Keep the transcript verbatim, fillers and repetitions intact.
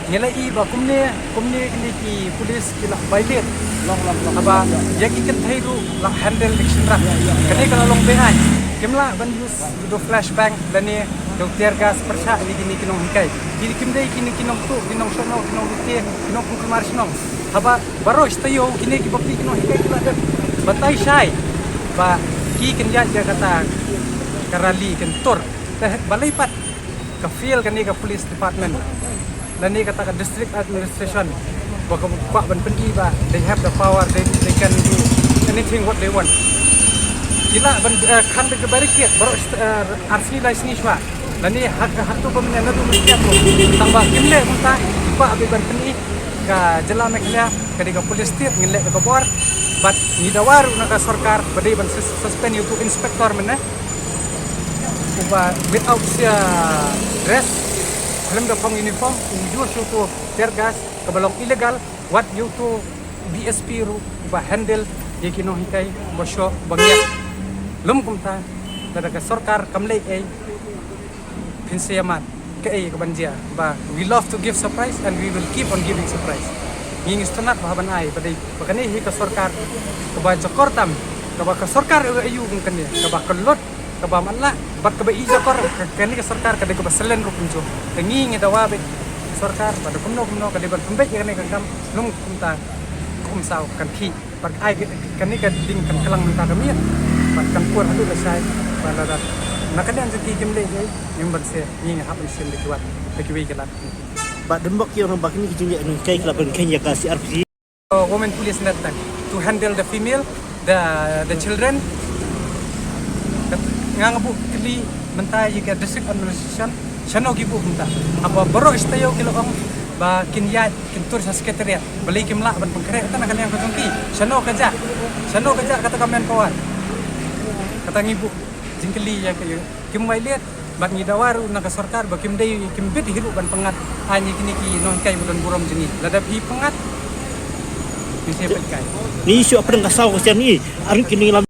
Ngi la i ba kumne, kumne kine ki police ki la violate. Haba ïa ki kynthei ruh la handle dik shynrang. Kane ka la long beaiñ. Kim lah ban use da u flashbang lane da u tear gas pyrshah ïa kine ki nonghikai. Ki kim dei kine ki nongtuh, ki nongshong, ki nongluti, ki nongpynkulmar shnong. Haba baroh shi taïew kine ki bapli ki nonghikai ki la dep batai shai ba ki kin ïaid ïa kata ka rally kin tur. Te balei pat ka fail kane ka police department lane kata ka district administration ba ka kwah ban pyni ba they have the power, they, they can do anything what they want. Ki lah ban, eh, khang da ka barricade baroh, eh, ar sngi lai sngi shuwa. Lane ha ka, ha tu ba mynne naduh mynstep ruh. Tang ba kim leh kumta, ki kwah ba ban pyni ka jylla Meghalaya ka dei ka police state, ngin leh da ka bor. Bad ngi dawa ruh na ka sorkar ba dei ban sus-, suspend ïa utu u inspector mynne uba without, uh, dress, khlem da phong uniform, u jur sha utu tear gas kaba long illegal. Wat ïa utu D S P ruh uba handle ïa ki nonghikai ba shoh ba ngiat. Lym kumta, lada ka sorkar kam leh ei, phin sa ïa mad kaei ka ban jia. Ba we love to give surprise and we will keep on giving surprise. Ngi ngi sngewtynnat ba haba ngi ai ba dei ba kane hi ka sorkar kaba jakor tam, kaba ka sorkar ka aiu kum kane, kaba ka lut, kaba matlah bad kaba i jakor. Ka, kane ka sorkar ka dei kaba salen ruh kumjuh. Te ngi ngi dawa bad sorkar ba da kumno kumno ka dei ban pynbeit ïa kane ka kam. Lym kumta, kum saw kan khih. Bad ai ka, kane ka ding kan kylang mynta ka miet. Bad kan pur haduh lashai. Bad lada na ka liang jong ki kim leh ei, ngim banse, ngi ngi hap ban shim da ki wat da kiwei ki lad. Bad dang bok ki ong ba kine ki jingïaid nonghikai ki la pynkheiñ ïa ka C R P C. Uh, women police net to handle the female, the, the children. Nga nga buh kylli mynta ïa ka district administration, shano ki buh mynta. Haba baroh shi taïew ki la ong ba kin ïaid kin tur sha secretariat. Balei kim lah ban pynkhreh kata na ka liang ka jong ki? Shano ka jah? Shano ka jah kata ka manpower? Kata ngi buh jingkylli ïa ka, ïa kim wai liat. Bad ngi dawa ruh na ka sorkar ba kim dei, kim bit hi ruh ban pyngngad aiñ ïa kine ki nonghikai ba don burom jong ngi. Lada phi pyngngad, phi sa pynhikai. Ngi shu pynang ka saw ka sian ngi. Ar ngi kine ngi lam